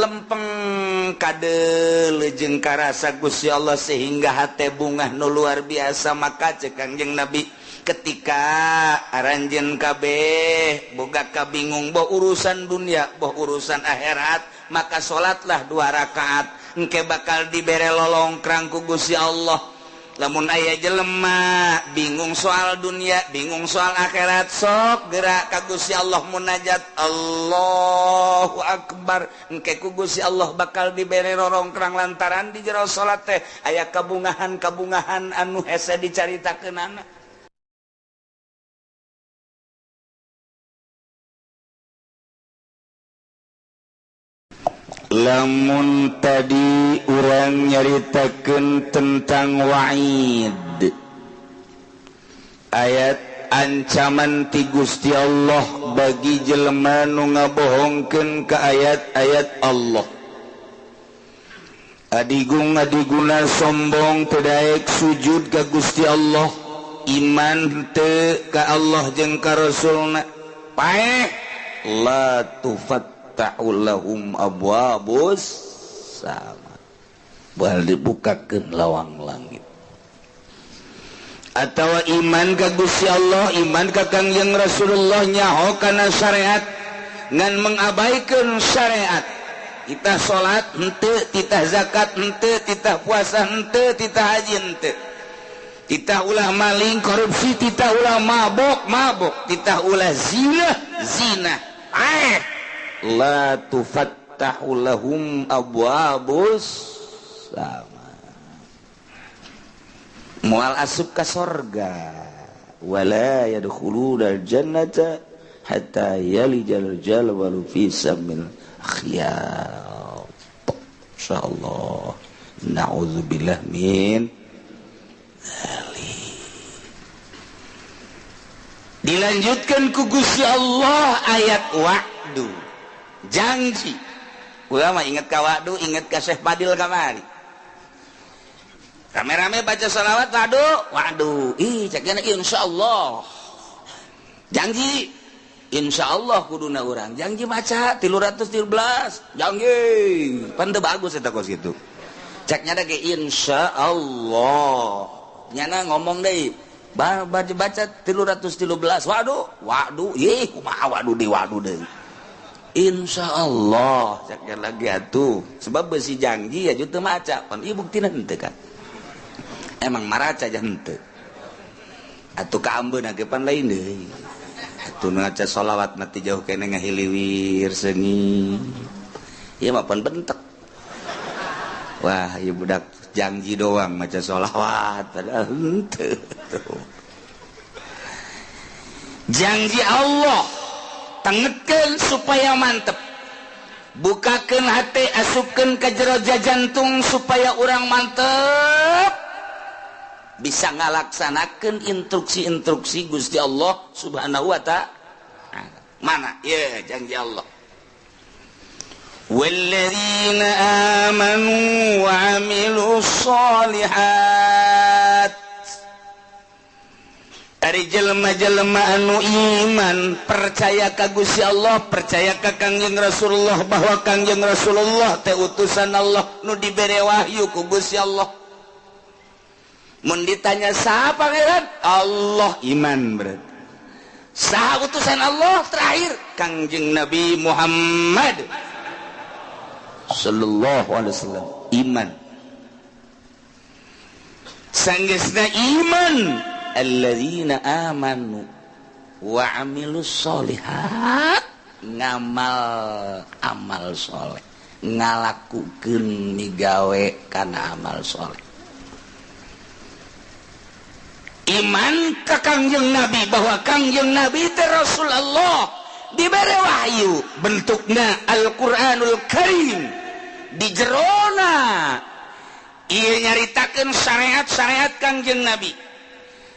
Lempeng kade jeung karasa Gusti Allah sehingga hate bungah nu luar biasa. Maka cek Kangjeng Nabi ketika aranjeun kabeh boga kabingung boh urusan dunia boh urusan akhirat, maka salatlah 2 rakaat engke bakal dibere lolongkrang ku Gusti Allah. Lamun aya jelema bingung soal dunia, bingung soal akhirat, sok gerak ka Gusti Allah munajat Allahu Akbar, engke ku Gusti Allah bakal dibere rorongkrang lantaran di jero salat teh aya kabungahan-kabungahan anu hese dicaritakeunana. Lamun tadi urang nyaritakeun tentang wa'id, ayat ancaman ti Gusti Allah bagi jelema nu ngabohongkeun ka ayat-ayat Allah. Adigung adiguna sombong teu daek sujud ka Gusti Allah, iman teu ka Allah jeung ka Rasulna, paeh la tufat ta'ullahum abwabus sama, bakal dibukakeun lawang langit. Atawa iman ka Gusti Allah, iman ka Kangjeng Rasulullah, nyaho kana syariat ngan mengabaikan syariat. Titah salat henteu, titah zakat henteu, titah puasa henteu, titah haji henteu, titah ulah maling korupsi, titah ulah mabok mabok, titah ulah zina zina. La tufattahu lahum abwabus sama, moal asup ka sorga, wala yadkhuluna jannata hatta yalijal jalwalu fi samil khiyat. Insyaallah, na'udzubillah min dzalik. Dilanjutkan ku Gusti Allah ayat wa'du, janji. Ulama inget ka wa'du, inget ka Syekh Fadil kamari. Rame-rame baca sholawat wa'du, wa'du. Ih, cekna insyaallah. Janji insyaallah kuduna urang. Janji maca 313, janji. Pan teu bagus eta kos kitu. Ceknya da ge insyaallah. Nyana ngomong deui, baca 313, wa'du, wa'du. Ih, kumaha wa'du deui, wa'du deui. Insya Allah cakap lagi atuh, sebab besi janji ya teu maca pan ieu buktina henteu kan, emang maraca aja henteu atuh kaambeuna ge pan lain deui atuh ngaca sholawat mati jauh kene ngahiliwir seungit ieu mah pan bentek. Wah, ieu budak janji doang maca sholawat padahal henteu. Janji Allah tengetkeun supaya mantep, bukakeun hati, asupkeun ka jero jantung supaya urang mantep bisa ngalaksanakeun instruksi-instruksi Gusti Allah Subhanahu wa ta'ala. Mana ye janji Allah, walladzina amanu wa amilus sholihat. Ari jelema-jelema anu iman, percaya ka Gusti Allah, percaya ka Kangjeng Rasulullah bahwa Kangjeng Rasulullah teh utusan Allah nu dibere wahyu ku Gusti Allah. Mun ditanya saha pangeran? Allah, iman berarti. Saha utusan Allah terakhir? Kangjeng Nabi Muhammad sallallahu alaihi wasallam, iman. Sanggeusna iman, alladzina amanu wa amilus sholihat, ngamal amal soleh, ngalakukeun migawe kana amal soleh. Iman ka Kangjeng Nabi bahwa Kangjeng Nabi teh Rasulullah, dibere wahyu bentukna Al-Qur'anul Karim, di jerona ieu nyaritakeun syariat-syariat Kangjeng Nabi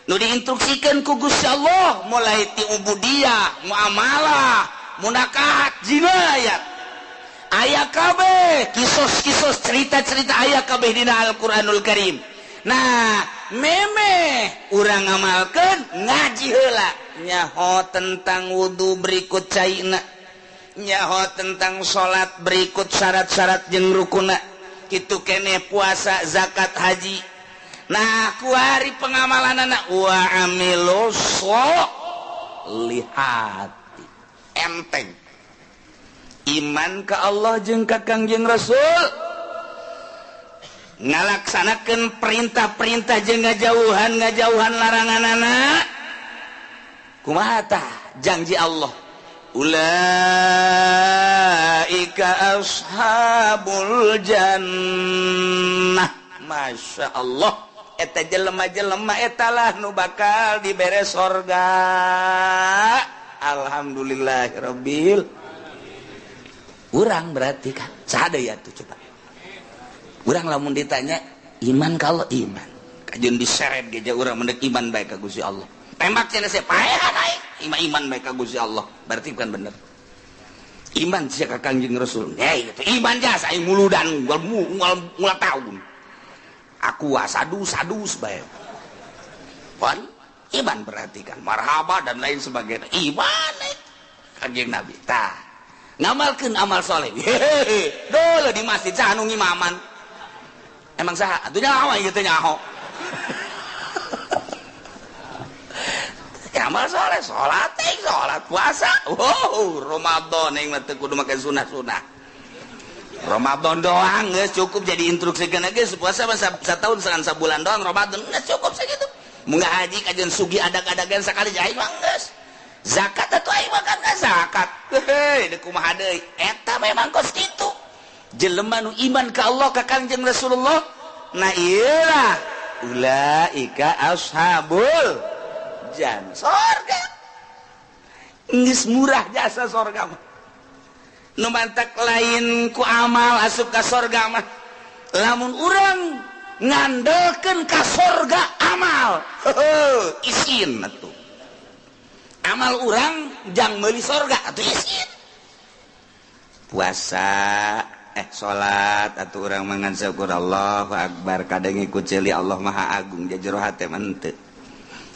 nu diinstruksikan ku Gusti Allah, mulai ti ubudiyah, muamalah, munakahat, jinayat, aya kabeh kisos-kisos cerita-cerita aya kabeh dina Al-Qur'anul Karim. Nah, memeh urang ngamalkeun ngaji heula nyaho tentang wudu berikut caina, Nyaho tentang salat berikut syarat-syarat jeung rukuna. Kitu keneh puasa, zakat, haji. Nah, kuari pengamalanana wa amilus sholihati. Enteng. Iman ka Allah jeung ka Kangjeng Rasul. Ngalaksanakeun perintah-perintah jeung ngajauhan-ngajauhan laranganana. Kumaha tah janji Allah? Ulaika ashabul jannah. Masya Allah, eta jelema-jelema etalah nu bakal dibere sorga. Alhamdulillahirabbil. Urang berarti kan saha deui atuh coba. Urang lamun ditanya iman kalau iman, kajeun diseret ge urang mendek iman bae ka Gusti Allah. Tembak cenah saya paehan aing iman bae ka Gusti Allah. Berarti bukan bener. Iman sia ka Kangjeng Rasul. Hei, iman jasa aing muludan ngul tahun. Aku sadu-sadus bae. Pon iman berarti kan marhaba dan lain sebagainya. Iman Kangjeng Nabi. Tah, ngamalkeun amal soleh. Hehehe, dulu di masjid saha nu ngimaman. Emang saha? Atuh nyaho ieu teh nyaho. Amal soleh, sholat, sholat puasa. Wow, Ramadan yang mah teu kudu make sunah-sunah. Ramadan doang geus cukup jadi instruksikeun geus puasa mah satahun sangan sabulan doang Ramadan geus cukup sakitu. Mun haji kajeun sugi adag-adagan sakali aing mah geus. Zakat atuh aing mah kan zakat. Heuh, deuk kumaha deui? Eta memang kos kitu. Jelema nu iman ka Allah ka Kangjeng Rasulullah, nah ieu lah ulaika ashabul jan sorga. Geus murah jasa sorga mah. Nu mantak lain ku amal asup ka sorga mah. Lamun urang ngandelkeun ka sorga amal, heuh, isin atuh. Amal urang jang meuli sorga atuh isin. Puasa, salat atuh urang mangan syukur Allahu akbar kadang ngikut ceuli Allah Maha Agung jajero hate mah henteu.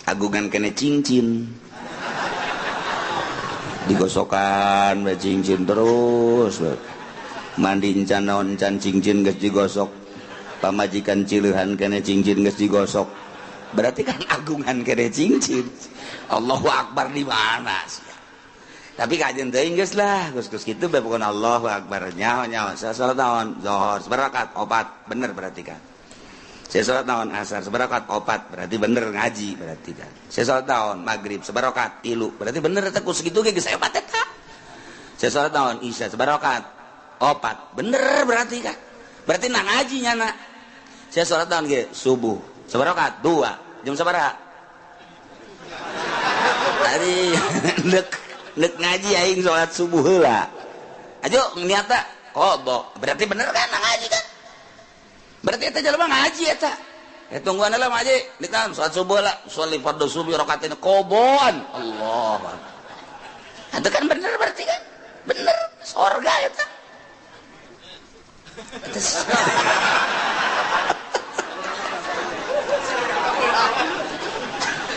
Agungan kene cincin digosokan bae cincin terus mandi encan naon encan cincin geus digosok pamajikan cileuhan kene cincin geus digosok berarti kan agungan kene cincin. Allahu akbar di mana sih? Tapi kajian teuing geus lah geus-geus kitu bae pokona Allahu akbar nyaho-nyaho salat naon zuhur sabarakat opat bener berarti kan. Saya sholat naon asar sebarokat opat berarti bener ngaji berarti kan. Saya sholat naon maghrib sebarokat tilu berarti bener eta ku segitu ge geus hebat eta. Saya sholat naon isya sebarokat opat bener berarti kan. Berarti na ngaji nyana. Saya sholat naon ge subuh sebarokat dua jam sabaraha? Tadi nek ngaji aing sholat subuh heula. Ajo niatna qada berarti bener kan na ngaji kan. Berarti eta jelema ngaji eta. Tungguan lah ngaji, ditan salat subuh lah, sholli fardhu subuh rakaatain qobon. Allah. Itu kan bener berarti kan? Bener sorga eta.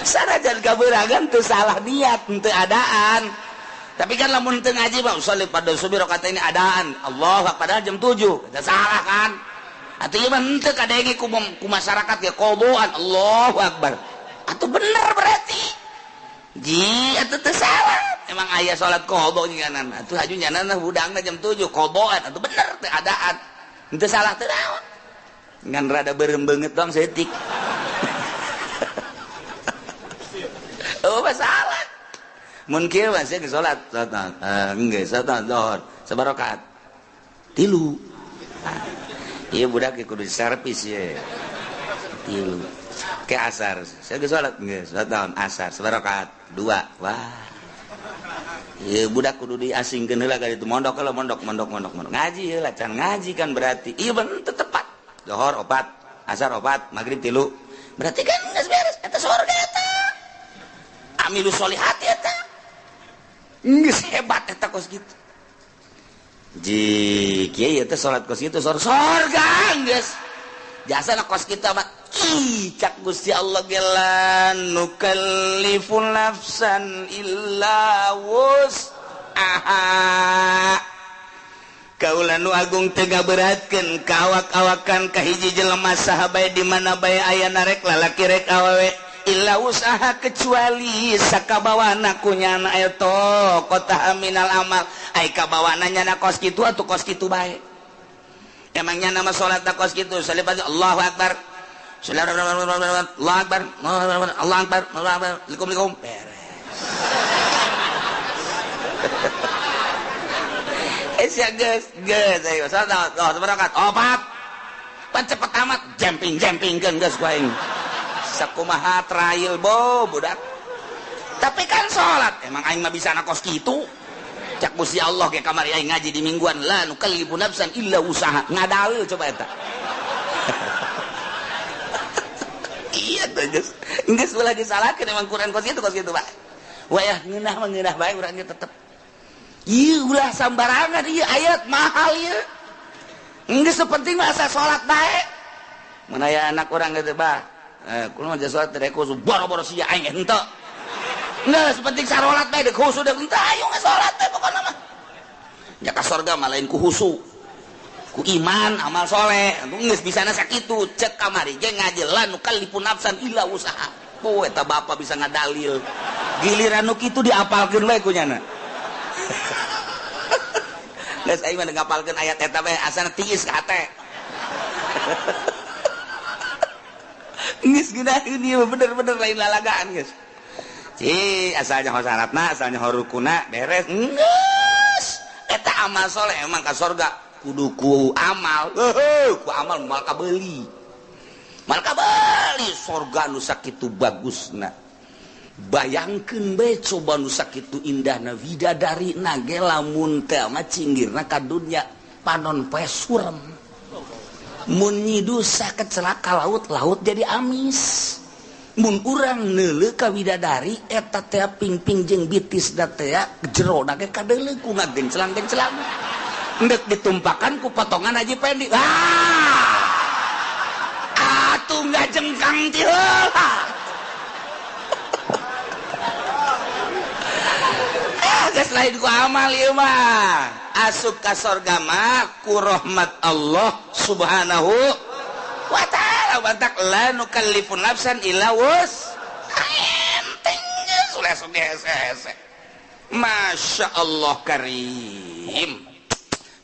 Sanajan kabeuragan teu salah niat, teu adaan. Tapi kan lamun teu ngaji mah sholli fardhu subuh rakaatain adaan. Allah padahal jam 7. Eta salah kan? Atuh ieu mah henteu kadenge ku masyarakat ge qodoan Allahu akbar. Atuh bener berarti. Ji atuh teu salah. Emang aya salat qada nyanan. Atuh haju nyanan hudangna jam 7 qodoan atuh bener teu adaan. Henteu salah teu naon. Ngan rada beureum beungeut doang saeutik. Oh masalah. Mun kieu mah sia geus salat, salat geus salat zuhur sabarakat. Tilu. Iya budak kudu servis ye. Tilu. Ke asar. Saya geus salat geus salat naon asar sabarakat dua. Wah. Ieu budak kudu diasingkeun heula ka ditu mondok heula mondok mondok mondok mondok. Ngaji heula can ngaji kan berarti. Ieu bener teu tepat. Zuhur opat, asar opat, magrib tilu. Berarti kan geus beres eta sorga eta. Amilus solihati eta. Geus hebat eta kos kitu. Ji kieu teh salat kos kitu sorga geus. Jasana kos kitu mah ih cak Gusti Allah ge la nukallifu nafsan illa wus'aha. Kaula nu agung teu ngaberatkeun ka awak-awakan ka hiji jelema saha bae di mana bae aya rek lalaki rek awewe illa usaha kecuali sakabawana ku nyana eta kota minal amal ai kabawana nyana kos kitu atuh kos kitu bae. Emangnya nama salat kos kitu salibati Allahu akbar. Allahu akbar, Allahu akbar, Allahu akbar, likum-likum beres. Ya geus, geus ayo salat seberangkat. Opat. Pan cepet amat jemping-jempingkeun geus ku aing. Sakumaha trail bo budak. Tapi kan salat, emang aing mah bisa kos kitu. Cak Gusti Allah ge kamari aing ngaji di mingguan la nukallifu nafsan illa usaha. Ngadalil coba eta. Iya tuh geus. Geus ulah disalahkeun emang Quran kos kitu Pak. Wayah ngeunah mah ngeunah bae urang ge tetep. Ieu ulah sambarangan ieu ayat mahal ieu. Geus penting mah asa salat bae. Mun aya anak urang geus bah, kumaha mah salat teh khusu boro-boro sia aing henteu. Geus penting sarolat bae deuk khusu deuk henteu ayo geus salat bae pokona mah. Nya ka sorga mah lain ku khusu. Ku iman amal soleh. Geus bisana sakitu cek kamari ge ngaji la nukallifu nafsan illa usaha. Po eta bapa bisa ngadalil. Giliran nu kitu diapalkeun bae ku nyana. Geus aing mah ngapalkeun ayat eta bae asana tiis ka hate. Geus geunaheun ieu bener-bener lain lalagaan geus. Ci asalnya ho syaratna, asalnya ho rukuna beres. Geus eta amal soleh emang ka sorga kudu ku amal. Heuh, ku amal moal kabeuli. Moal kabeuli sorga nu sakitu bagusna. Bayangkeun bae coba nu sakitu indahna widadari na ge lamun teh mah cinggirna ka dunya panon poe surem. Mun nyidusa kecelaka laut, laut jadi amis. Mun urang neuleuh ka widadari eta teh pingping jeung bitis da teh jerona ge kadeuleuh ku ngagencelang-gencelang. Endek ditumpakan ku potongan Haji Pendi. Ah! Atuh ngajengkang ti heula. Geus lain ku amal ieu mah. Asup ka sorga mah ku rahmat Allah Subhanahu wa ta'ala. Batak la nukallifu nafsan illa wus. Enteng geus ulah sok hese-hese. Masya Allah karim.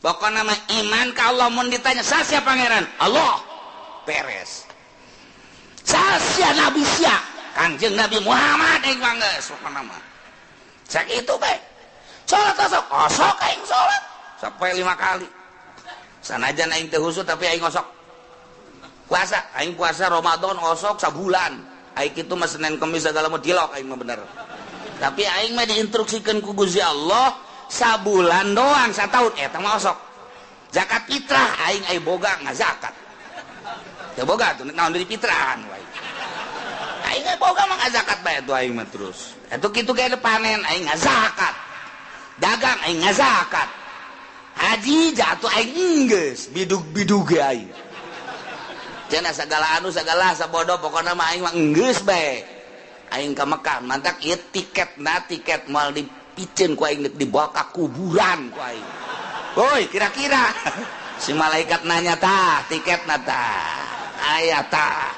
Pokona mah iman ka Allah mun ditanya sasia pangeran? Allah. Beres. Sasia nabi sia? Kangjeng Nabi Muhammad aing mah geus pokona mah. Sakitu bae. Salat osok, osok aing salat sampai 5 kali. Sanajan aing teu khusyuk tapi aing osok. Puasa, aing puasa Ramadan osok sabulan. Aing kitu mah Senin Kemis segala mah dilok aing mah bener. Tapi aing mah diinstruksikeun ku Gusti Allah sabulan doang sataun eta mah osok. Zakat fitrah aing ai boga ngazakat. Teu boga tuh naon deui fitrahan wae. Aing ai boga mah ngazakat bae tuh aing mah terus. Eta kitu ge panen aing ngazakat. Dagang aing ngazakat. Haji jatuh aing geus bidug-bidug ge aing. Cenah sagala anu sagala sabodo pokona mah aing mah geus bae. Aing ka Mekah mantak ieu tiketna tiket moal dipiceun ku aing dibawa ka kuburan ku aing. Woi kira-kira si malaikat nanya tah tiketna tah aya tah.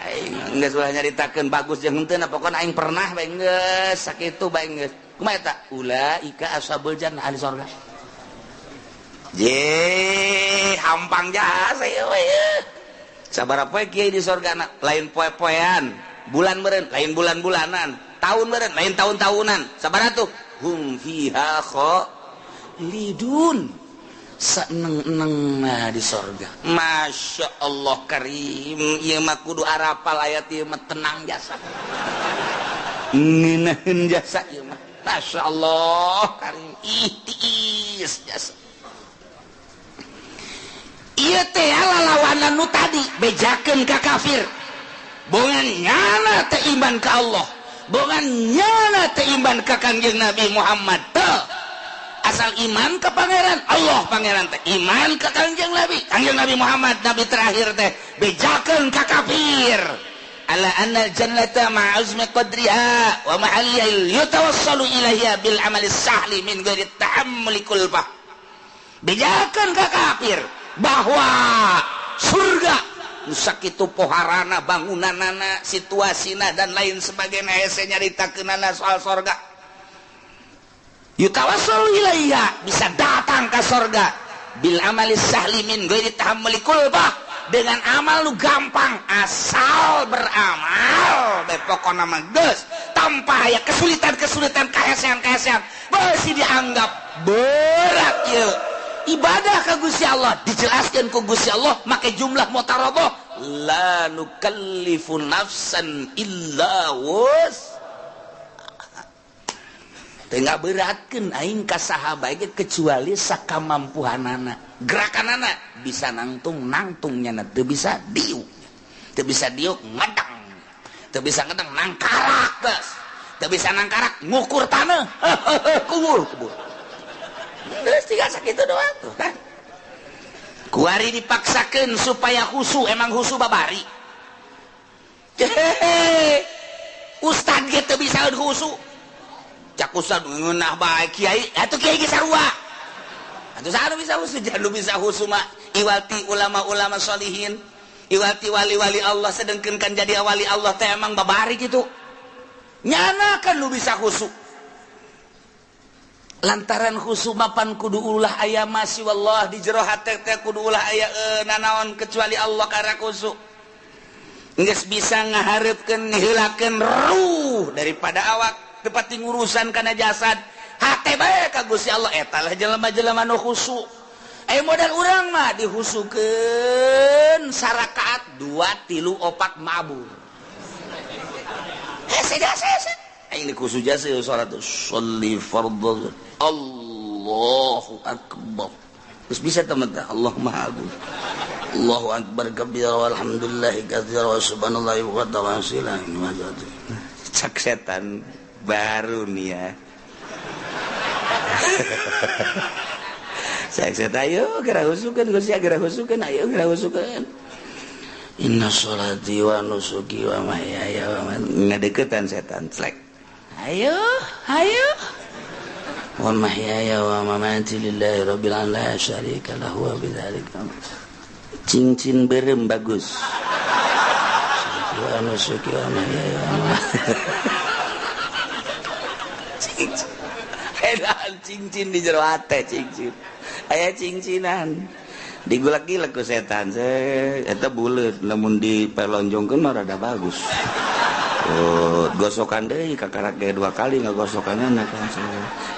Aing geus ulah nyaritakeun bagus jeung henteu pokona aing pernah bae geus sakitu bae geus. Kumaha eta? Ulaika ashabul jannah ahli sorga. Je, hampang jasa ieu we. Sabaraha poe kiai di sorgana? Lain poe-poean, bulan meureun, lain bulan-bulanan, tahun meureun, lain tahun-tahunan. Sabaraha tuh? Hum fiha khalidun. Saeneng-enengna di sorga. Masya Allah karim, ieu mah kudu arapal ayat ieu mah tenang jasa. Ngeunaheun jasa ieu mah. Masya Allah karim, ih tiis jasa. Ieu teh lalawanan nu tadi bejakeun ka kafir. Bongan nyana teh iman ka Allah, bongan nyana teh iman ka Kangjeng Nabi Muhammad teh. Asal iman ka pangeran Allah pangeran teh iman ka Kangjeng Nabi, Kangjeng Nabi Muhammad nabi terakhir teh bejakeun ka kafir. Ala anna al-jannata ma'azmi qadriha wa mahalliha yatawassalu ilaiha bil amali sahli min ghairi ta'ammuli kulfah. Bejakeun ka kafir bahwa surga nu sakitu poharana, bangunanana, situasina dan lain sebagainya, hese nyaritakeunana soal sorga. Yutawassalu ilaiha, bisa datang ke sorga bil amali sahli min ghairi ta'ammuli kulfah, dengan amal lu gampang, asal beramal bae pokona mah geus, tanpa aya kesulitan-kesulitan, kahesean-kahesean, beusi dianggap berat ieu ibadah ka Gusti Allah. Dijelaskeun ku Gusti Allah make jumlah mutaradah, la nukallifu nafsan illa wus. Teu ngaberatkeun aing ka saha bae kecuali sakamampuhanana. Gerakanana bisa nangtung, nangtungnya teu bisa diuk, teu bisa diuk ngedang, teu bisa ngedang nangkarak geus, teu bisa nangkarak ngukur taneuh, kubur kubur. Geus tiga sakitu doang tuh kan. Kuari dipaksakeun supaya khusu, emang khusu babari. Hehehe. Ustad ge teu bisa khusu. Cak ustad ngeunah bae kiai, atuh kiai ge sarua. Atuh saha nu bisa khusu? Jangan bisa khusu mah iwati ulama-ulama sholihin, iwati wali-wali Allah, sedengkeun kan jadi wali Allah teh emang babari kitu. Nyana kan nu bisa khusu. Lantaran khusu mapan kudu ulah aya masih wallah di jero hate teh kudu ulah aya nanaon kecuali Allah karena khusu. Geus bisa ngahareupkeun ngiheulakeun ruh daripada awak tepati ngurusan kana jasad. Hate bae ka Gusti Allah eta lah jelema-jelema nu khusu. Aya modal urang mah dihusukeun sarakaat 2 3 4 mabur. Hese hese. Aing khusu jasa salat sholli fardhu Allahu akbar. Terus bisa teman teh Allah Maha Agung. Allahu akbar kabira walhamdulillahi katsira wa subhanallahi wa ta'ala. Cak setan baru nih ya. Saya ayo geura husukeun Gusti, geura husukeun, ayo geura husukeun. Inna sholati wa nusuki wa mahyaya wa mamati. Ngadeukeutan setan slek. Ayo, ayo. Wa mahyaya wa mamati lillahi rabbil alamin la syarika lahu wa bidzalika. Cincin berem bagus. Wa nusuki wa mahyaya wa mamati. Cincin. Edan cincin di jero hate cincin. Aya cincinan. Digulak-gilak ku setan. Eta buleut lamun dipelonjongkeun mah rada bagus. Oh, gosokan deui kakarak ge 2 kali ngagosokanna kan.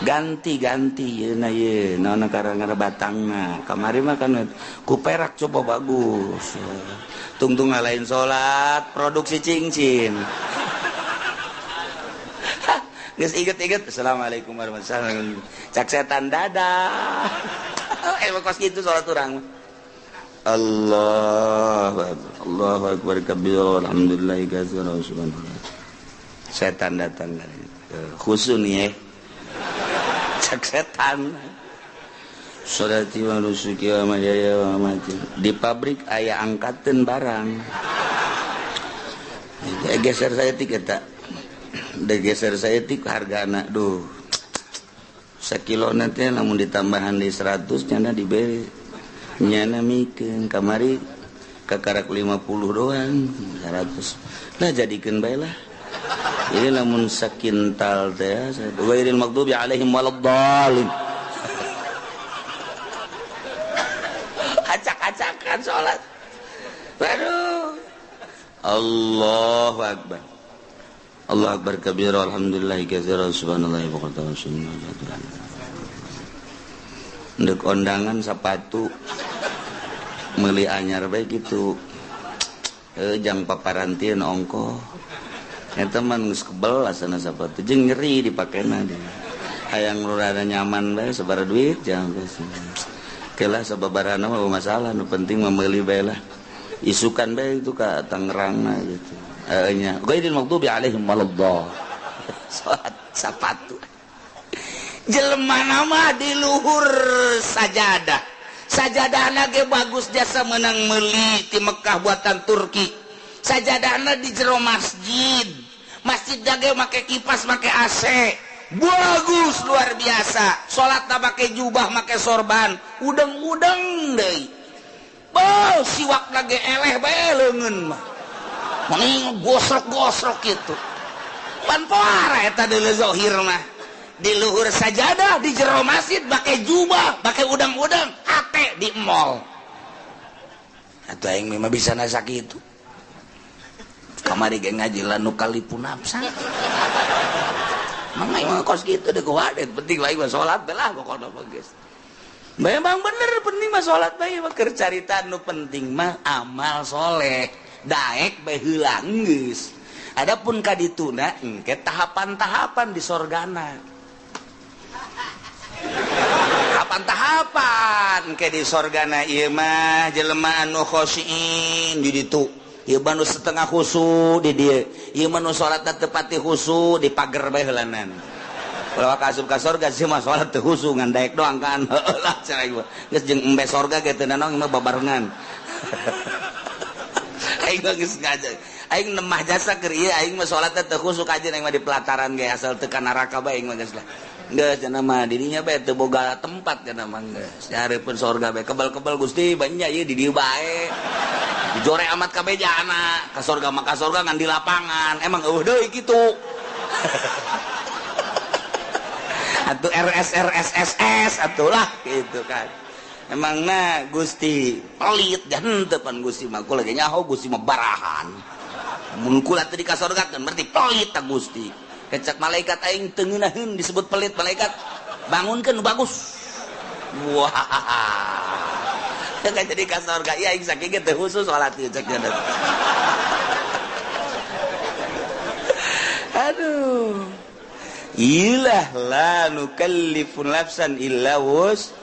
Ganti-ganti yeuna ye, naon karang batangna. Kamari mah kan ku perak coba bagus. Tungtung lain salat, produksi cincin. Geus inget-inget, assalamualaikum warahmatullahi wabarakatuh. Cak setan dadah. Emang kos gitu salat urang. Allahu akbar, Allahu akbar kabir, alhamdulillahi katsira wa subhanallah. Setan datang khusu nih ya. Cak setan. Sholati wa nusuki wa mahyaya wa mamati. Di pabrik aya angkateun barang. Geser saya tik eta. Geser saya tik hargana duh. Sakilo nanti lamun ditambahan di 100 nyana diberi. Nyana mikeun kamari kakarak 50 doang 100. Nah jadikeun bae lah. Ini lamun sakintal teh ghairil maghdubi alaihim waladdallin. Acak-acakan salat. Waduh. Allahu akbar. Allahu akbar kabira alhamdulillahi katsira subhanallahi wa bihamdihi. Ndek ondangan sepatu meuli anyar bae kitu. Jang paparantieun ongkoh. Eta mah geus kebel asana sepatu jeung nyeri dipakena dia. Hayang rada nyaman bae sabaraha duit jang geus. Kelah sababarana mah masalah nu penting mah meuli bae lah. Isukan bae itu ka Tangerang gitu. Nya ghairil maghdubi alaihim waladdallin. Salat sapatu. Jelema nama di luhur sajadah. Sajadahna ge bagus jasa menang meuli ti Mekah buatan Turki. Sajadahna di jero masjid. Masjid jage make kipas, make AC. Bagus luar biasa. Salatna make jubah, make sorban, udeng-udeng deui. Beuh, siwak lagi eleh bae leungeun mah. Mending gosrok-gosrok kitu. Pan poara eta deuleu zahir mah. Di luhur sajadah di jero masjid make jubah, make udang-udang, hate di mall. Atuh aing mah bisa nasa kitu. Kamari ge ngaji la nu kalipu nafsa. Mang aing mah kos kitu deui kuwadet, penting aing mah salat bae lah pokona mah geus. Memang bener penting mah salat bae mah keur carita nu penting mah amal soleh. Daek bae heula geus. Adapun ka dituna engke tahapan-tahapan di sorgana. Tahapan-tahapan engke di sorgana ieu mah jelema anu khosyin di ditu. Ieu mah nu setengah khusu di dieu. Ieu mah nu salatna teu pati khusu di pager bae heulanan. Ulah ka asup ka sorga sih mah salat teu khusu ngan daek doang kan. Heueuh lah cenah ieu. Geus jeung embe sorga ge teu nanaon mah babarengan. Aing mah geus ngaji. Aing nemah jasa keur ieu aing mah salatna teu khusu kajeun aing mah di pelataran ge asal teu ka neraka bae aing mah geus lah. Geus cenah mah dirinya bae teu boga tempat cenah mah geus. Nyareupeun sorga bae kebal-kebal Gusti banyak ieu di dieu bae. Dijore amat kabeh jana ka sorga mah ka sorga ngan di lapangan. Emang eueuh deui kitu. Atuh RS RS SS atuh lah gitu kan. Emang na Gusti pelit dan depan Gusti mah kula ge nyaho Gusti mah barahan. Mun kula teu dikasorgakeun berarti pelit ta Gusti. Kecak malaikat aing teu ngeunaheun disebut pelit malaikat. Bangunkeun nu bagus. Wah. Teu jadi ka sorga ieu aing sakieu ge teu khusus salat ieu cek nya. Aduh. Ilah la nukallifu nafsan illa wus.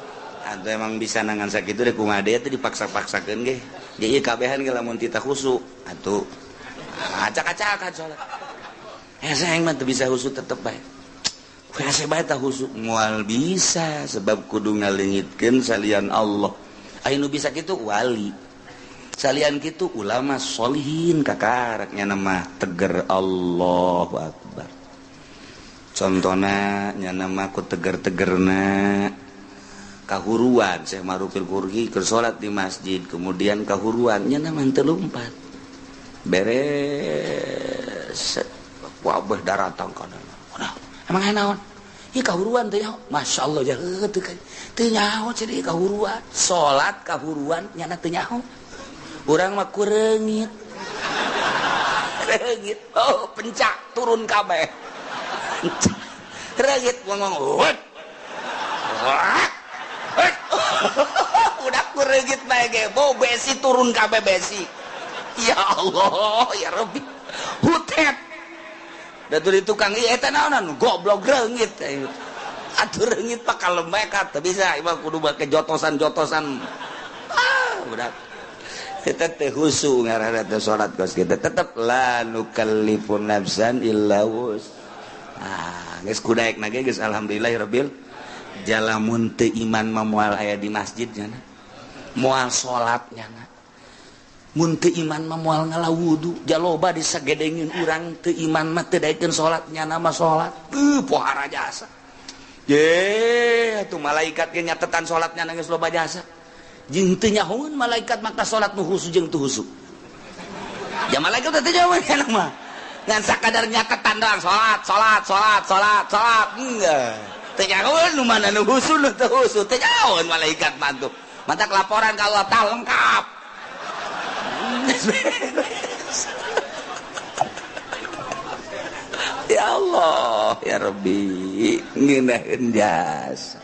Atau emang bisa nangan sakitu deh kumaha deui teh dipaksa-paksakeun ge. Ge ieu kabehan ge lamun tita khusu atuh acak-acakan salat. Hese aing mah teu bisa khusu tetep bae. Hese bae tah khusu moal bisa sebab kudu ngaleungitkeun salian Allah. Aya nu bisa kitu wali. Salian kitu ulama sholihin kakarak nya mah teger Allahu akbar. Contona nya mah ku teger-tegerna kahuruan Syekh Marufil Qurhi keur salat di masjid kemudian kahuruan nya mah teu lumpat beres wabah daratang kana. Emang aya naon? Ieu kahuruan teu nyaho. Masyaallah ya teu teu nyaho cenah kahuruan. Salat kahuruan nya teu nyaho. Urang mah kureungit. Reungit. Oh, pencak turun kabeh. Reungit ngomong. Udah kureungit bae ge, bau besi turun kabeh besi. Ya Allah, ya Rabbi. Hutet. Da teu di tukang ieu eta naonan goblok reungit. Atuh reungit pak kalem bae ka teu bisa ieu mah kudu make jotosan-jotosan. Ah, udah. Kita teu khusu ngaranna teh salat kos kita tetep la nukallifu nafsan illa wus. Ah, geus kudaekna ge geus alhamdulillahirabbil jalamun teu iman mah moal aya di masjid nya. Moal salat nya. Mun teu iman mah moal ngala wudu, jaloba disagedengin urang teu iman mah teu daekeun salat nyana mah salat. Pohara jasa. Ye, atuh malaikat ge nyatetan salat nyana geus loba jasa. Jeung teu nyahoeun malaikat maka salat nu khusu jeung teu khusu. Ya malaikat teh teu nyahoeun nyana mah. Ngan sakadar nyatetan doang salat, salat, salat, salat, salat. Enggak. Teu nyahoeun nu mana nu khusu nu teu khusu, teu nyahoeun malaikat mah tuh. Mantak laporan ka Allah tah lengkap. Ya Allah, ya Rabbi, ngeunaheun jasa.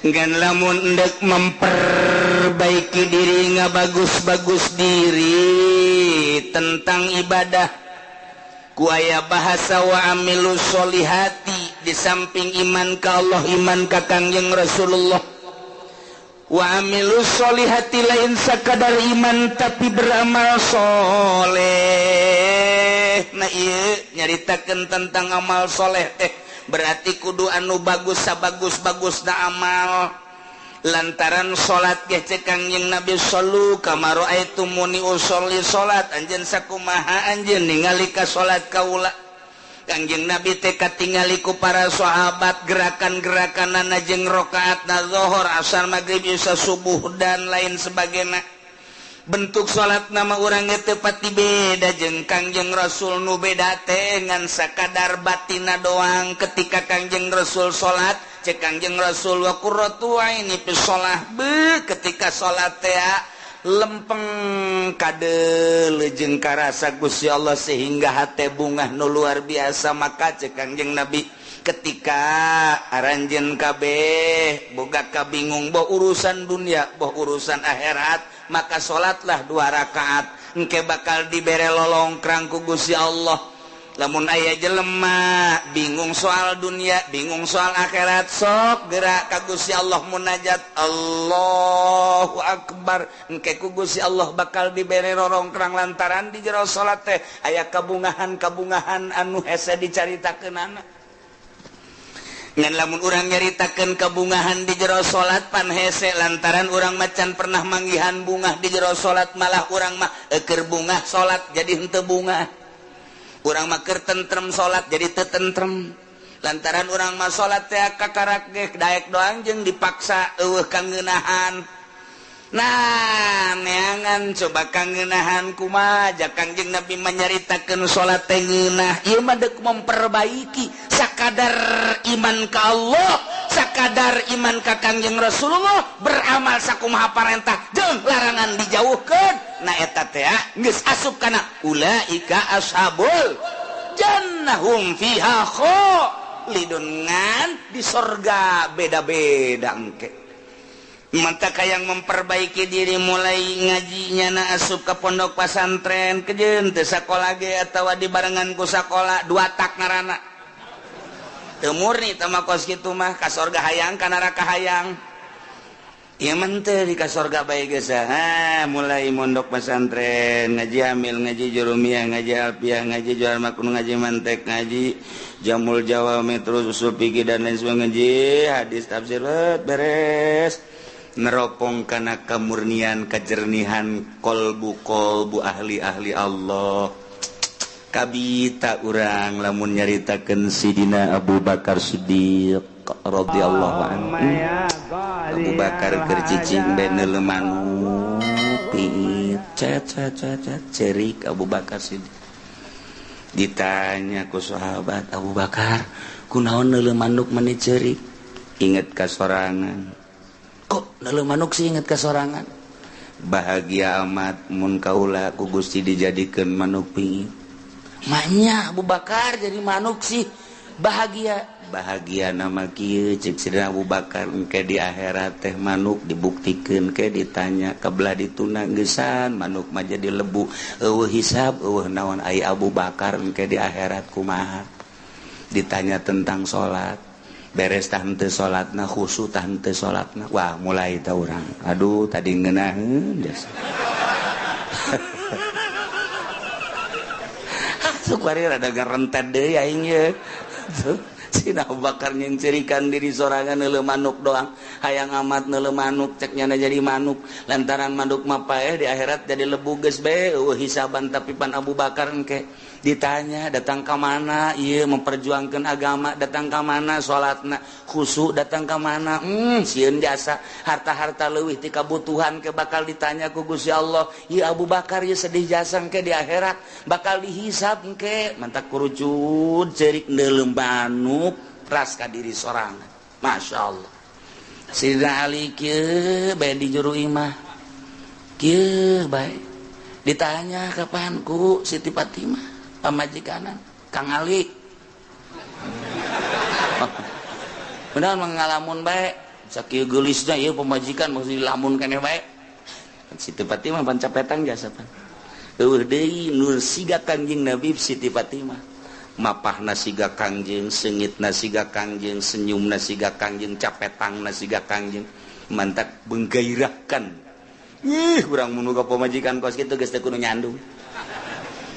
Ngan lamun endek memperbaiki diri ngabagus-bagus diri tentang ibadah ku aya bahasa wa amilu sholihati di samping iman ka Allah, iman ka Kangjeng Rasulullah. Wa amilu sholihati lain sakadar iman tapi beramal soleh. Nah ieu nyaritakeun tentang amal soleh teh berarti kudu anu bagus sabagus-bagusna amal. Lantaran salat ge cek Kangjeng Nabi sallu kama raaitumuni usolli, salat anjeun sakumaha anjeun ningali ka salat kaula. Kangjeng Nabi teh katingali ku para sahabat gerakan-gerakanana jeung rakaatna zuhur, asar, maghrib, isya, subuh dan lain sebagainya. Bentuk salat nama urang teu pati beda jeung Kangjeng Rasul, nu beda teh ngan sakadar batina doang. Ketika Kangjeng Rasul salat, cek Kangjeng Rasul wa qurratu aini fi shalah, be ketika salat teh lempeng kadeuleu jeung karasa Gusti Allah sehingga hate bungah nu luar biasa. Maka cek Kangjeng Nabi ketika aranjeun kabeh boga kabingung boh urusan dunia boh urusan akhirat, maka salatlah 2 rakaat engke bakal dibere lolongkrang ku Gusti Allah. Lamun aya jelema bingung soal dunia, bingung soal akhirat, sok gerak ka Gusti Allah munajat Allahu Akbar, engke ku Gusti Allah bakal dibere rorongkrang lantaran di jero salat teh aya kabungahan-kabungahan anu hese dicaritakeunana. Ngan lamun urang nyaritakeun kabungahan di jero salat pan hese, lantaran urang macan pernah manggihan bungah di jero salat, malah urang mah eukeur bungah salat jadi henteu bungah. Urang mah keur tentrem salat jadi teu tentrem, lantaran urang mah salat teh kakarak ge daek doang jeung dipaksa eueuh kangeunahan. Nah, neangan coba kangeunahan kumaha ja Kangjeng Nabi manyaritakeun salat teh ngeunah. Ieu mah deuk memperbaiki sakadar iman ka Allah, sakadar iman ka Kangjeng Rasulullah, beramal sakumaha parentah jeung larangan dijauhkeun. Nah eta teh geus asup kana ulaika ashabul jannah hum fiha khalidun, ngan di sorga beda-beda engke. Mantap yang memperbaiki diri mulai ngajinya na asup ke pondok pesantren kejeun teu sakola ge atawa dibarengan ku sakola dua tak ngaranna. Teu murni teh mah kos kitu mah ka sorga hayang ka neraka hayang. Ieu mah teu di ka sorga bae geus ah, mulai mondok pesantren, ngaji amil, ngaji jurumiyah, ngaji alfiah, ngaji jual makun, ngaji mantek, ngaji jamul jawami, terus usul fikih dan lain sebagainya, ngaji hadis tafsir beres. Neropong kana kamurnian kejernihan kolbu-kolbu ahli-ahli Allah. Kabita urang lamun nyaritakeun Sidina Abu Bakar Siddiq radhiyallahu anhu. Abu Bakar keur cicing bae neuleuh manuk piit cet cet cet cerik Abu Bakar Siddiq. Ditanya ku sahabat, Abu Bakar kunaon neuleuh manuk meni cerik? Inget ka sorangan. Kok neuleuh manuk sih inget ka sorangan? Bahagia amat mun kaula ku Gusti dijadikeun manuk pingit. Maknya Abu Bakar jadi manuk sih bahagia. Bahagia nama kieu cek Sidina Abu Bakar engke di akhirat teh manuk dibuktikeun ke ditanya kebelah dituna geusan manuk mah jadi lebu eueuh hisab eueuh naon ai Abu Bakar engke di akhirat kumaha. Ditanya tentang salat, beres tah henteu salatna, khusyuk tah henteu salatna. Wah, mulai tah urang. Aduh, tadi ngeunaheun geus. Sukwari rada ngarentet deui aing ye. Sina Abu Bakar nyincirikan diri sorangan neuleuh manuk doang. Hayang amat neuleuh manuk cek nyana jadi manuk. Lantaran manuk mah paeh di akhirat jadi lebu geus bae eueuh hisaban, tapi pan Abu Bakar engke ditanya datang ka mana ieu memperjuangkeun agama, datang ka mana salatna khusyuk, datang ka mana sieun jasa harta-harta leuwih ti kabutuhan ke bakal ditanya ku Gusti Allah. Ieu Abu Bakar ieu sedih jasa engke di akhirat bakal dihisab engke. Mantak kurucut ceurik neuleuh manuk ras ka diri sorangan. Masya Allah. Sidina Ali kieu bae di juru imah kieu bae ditanya kapan ku Siti Fatimah pamajikanan Kang Ali. Benar mengalamun bae sakieu geulisna ieu pamajikan mesti dilamun keneh bae. Siti Fatimah pancapetang jasa pan. Eueuh deui nur siga Kangjeng Nabi Siti Fatimah. Mapahna siga Kangjeng, seungitna siga Kangjeng, senyumna siga Kangjeng, capetangna siga Kangjeng. Mantak menggairahkan. Ih, urang mun boga pamajikan kos kitu geus teu kudu nyandung.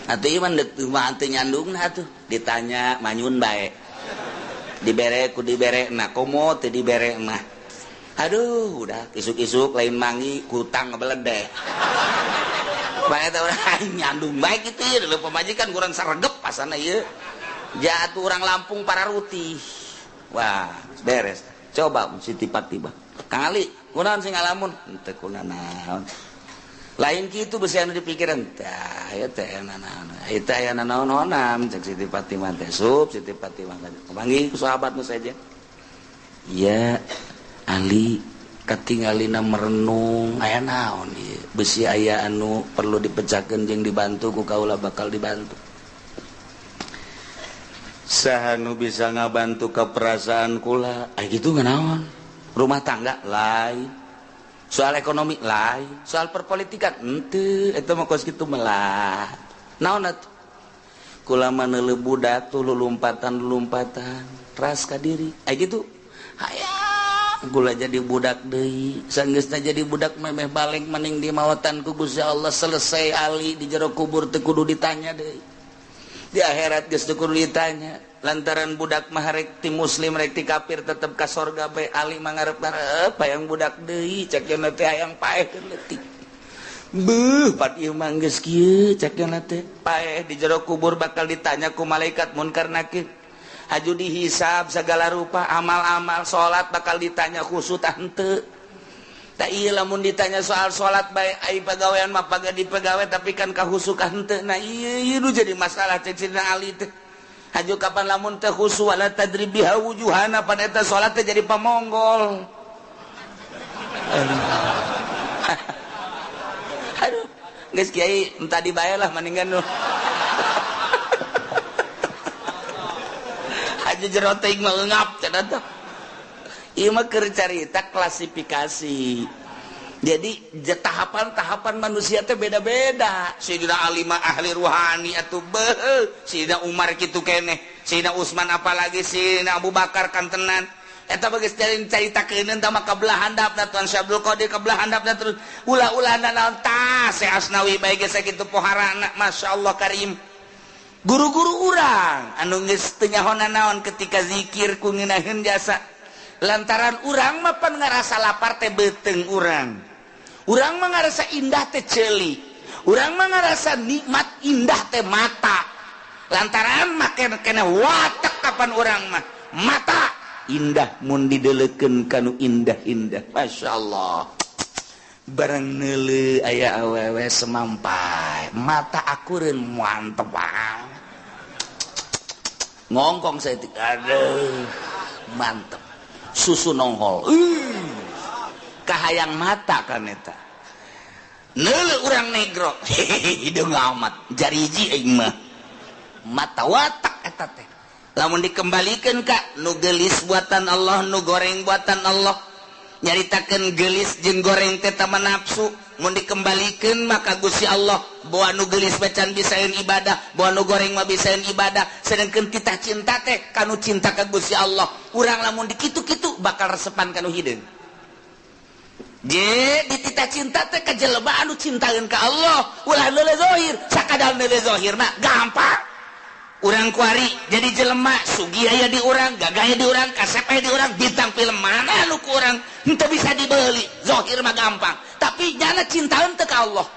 Atuh ieu mah deuk mah teu nyandungna atuh. Ditanya manyun bae. Dibere ku dibere na komo teu dibere mah. Aduh, udah isuk-isuk lain mangi kutang ngebeledek. Bae teh urang nyandung bae kitu ieu leuh pamajikan kurang saregep pasana ieu. Jatuh orang Lampung para rutih. Wah, beres. Coba Siti Fatimah. Kang Ali, kunaon sing ngalamun? Henteu kunanaon. Lain kitu besi anu dipikiran. Tah, ieu teh naon. Ieu teh aya nanaon-naonan cek Siti Fatimah teh. Sup Siti Fatimah panggil ku sahabat nu saja. Iya, Ali katingalina merenung aya naon ieu. Besi aya anu perlu dipecahkeun jeung dibantu ku kaula bakal dibantu. Saha nu bisa ngabantu ka perasaan kula? Aya kitu nganaon? Rumah tangga lain, soal ekonomi lain, soal perpolitikan henteu, eta mah kos kitu melah. Naon atuh? Kula mah neuleuh budak tuh lulumpatan-lulumpatan, ras ka diri. Aya kitu. Hayang kula jadi budak deui, sanggeusna jadi budak memeh balik maning di mawatan ku Gusti Allah selesai ali di jero kubur teu kudu ditanya deui. Di akhirat geus teu kudu ditanya. Lantaran budak mah rek ti muslim rek ti kafir tetep ka sorga bae ali mah ngarep-ngarep hayang budak deui cek yeuna teh hayang paeh keur leutik. Beuh pat ieu mah geus kieu cek yeuna teh paeh di jero kubur bakal ditanya ku malaikat munkar nakir. Haju dihisab segala rupa amal-amal salat bakal ditanya khusus tah henteu. Tak ieu lamun ditanya soal salat bae ai pagawean mah paga dipegawe tapi kan kahusu ka henteu. Nah ieu ieu nu jadi masalah cek Sidina Ali teh. Haju kapan lamun teh khusu wala tadrib biha wujuhana pan eta salat teh jadi pamonggol. Aduh, geus kiai entah dibae lah mendingan nu. Haju jero teuing mah eungap cenah teh. Ieu mah keur carita klasifikasi. Jadi tahapan-tahapan manusia teh beda-beda. Sayyidina Ali mah ahli ruhani atuh beuh, Sayyidina Umar kitu keneh, Sayyidina Utsman apalagi Sayyidina Abu Bakar kantenan. Eta geus caritakeun tah mah kabelah handapna Tuan Syekh Abdul Qadir kabelah handapna terus ulah-ulah naon tah Syekh Asnawi bae geus sakitu poharana masyaallah karim. Guru-guru urang anu geus teu nyaho naon ketika zikir ku ngeunaheun jasa. Lantaran urang mah pan ngarasa lapar teh beuteung urang. Urang mah ngarasa indah teh ceuli. Urang mah ngarasa nikmat indah teh mata. Lantaran mah kena watek kapan urang mah mata indah mun dideleukeun kanu indah-indah. Masyaallah. Barang neuleuh aya awewe semampai, mata akureun mantep banget. Ngongkong saeutik, aduh, mantep. Susu nonghol. Kahayang mata kan eta. Neuleuh urang negro, hideung amat, jariji aing mah. Mata watak eta teh. Lamun dikembalikeun ka nu geulis buatan Allah, nu goreng buatan Allah. Nyaritakeun geulis jeung goreng teh tama nafsu. Mun dikembalikeun maka Gusti Allah boa nu geulis bacan bisaeun ibadah, boa nu goreng mah bisaeun ibadah. Sedengkeun titah cinta teh kanu cinta ka Gusti Allah. Urang lamun dikitu-kitu bakal resepan kanu hideung. Je dititah cinta teh ka jelema anu cintaeun ka Allah, ulah neuleuh zahir, sakadar neuleuh zahirna gampang. Urang kuari jadi jelema sugih aya di urang, gagah aya di urang, kasep aya di urang, bintang film mana nu ku urang henteu bisa dibeli, zahir mah gampang. Tapi nyana cintaeun teu ka Allah.